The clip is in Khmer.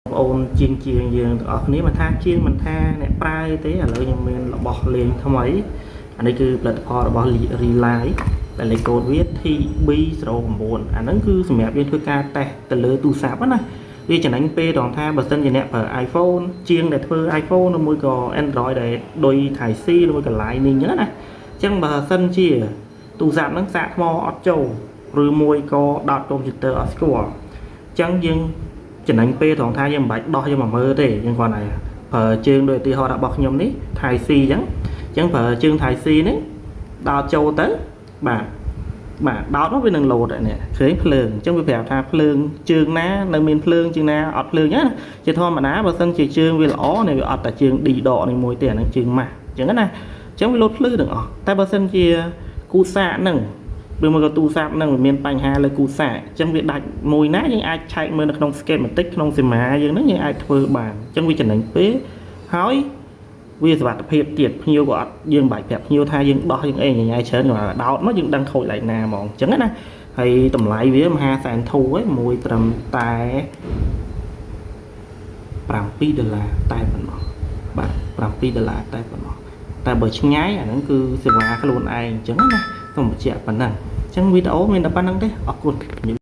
បងប្អូនជាងជាងយើងទាំងអស់គ្នាមិនថាជាងមិនថាអ្នកប្រើទេឥឡូវខ្ញុំមានរបស់លេងថ្មីអានេះគឺផលិតផលរបស់ Relight ដែលលេខកូដវា TB09 អាហ្នឹងគឺសម្រាប់យើងធ្វើការតេស្តទៅលើទូរស័ព្ទណាវាចំណេញពេលត្រង់ថាបើសិនជាអ្នកប្រើ iPhone ជាងដែលធ្វើ iPhone ឬមួយក៏ Android ដែលដូច Type C ឬមួយក៏ Lightning អញ្ចឹងណាអញ្ចឹងបើសិនជាទូរស័ព្ទហ្នឹងសាកថ្មអត់ចូលឬមួយក៏ដោតកុំព្យូទ័រអត់ស្គាល់អញ្ចឹងយើងចំណេញពេលត្រង់ថាយើងមិនបាច់ដោះយកមកមើលទេយើងគ្រាន់តែប្រើជើងដោយឧទាហរណ៍របស់ខ្ញុំនេះ Type C អញ្ចឹងប្រើជើង Type C នេះដោតចូលទៅបាទបាទដោតមកវានឹងលោតនេះឃើញភ្លើងអញ្ចឹងវាប្រាប់ថាភ្លើងជើងណានៅមានភ្លើងជើងណាអត់ភ្លើងណាជាធម្មតាបើសិនជាជើងវាល្អនេះវាអត់តែជើង D ដកនេះមួយទេអាហ្នឹងជើងម៉ាស់អញ្ចឹងណាអញ្ចឹងវាលោតភ្លឺទាំងអស់តែបើសិនជាគូសាកហ្នឹងឬមកក៏ទូរស័ព្ទហ្នឹងវាមានបញ្ហាលើគូសាកអញ្ចឹងវាដាច់មួយណាយើងអាចឆែកមើលនៅក្នុង schematic ក្នុងសីមាយើងហ្នឹងយើងអាចធ្វើបានអញ្ចឹងវាចំណេញពេលហើយវាសុវត្ថិភាពទៀតភ្ញៀវក៏អត់យើងមិនបាច់ប្រាប់ភ្ញៀវថាយើងដោះយើងអីញ៉ៃច្រើនគាត់ដោតមកយើងដឹងខូចឡើងណាហ្មងអញ្ចឹងណាហើយតម្លៃវាមហាសែនធូរឯងមួយត្រឹមតែ7ដុល្លារតែប៉ុណ្ណោះបាទ7ដុល្លារតែប៉ុណ្ណោះតែបើឆ្ងាយអាហ្នឹងគឺសេវាខ្លួនឯងអញ្ចឹងណាសូមបញ្ជាក់ប៉ុណ្ណឹងអញ្ចឹងវីដេអូមានតែប៉ុណ្ណឹងទេអរគុណ។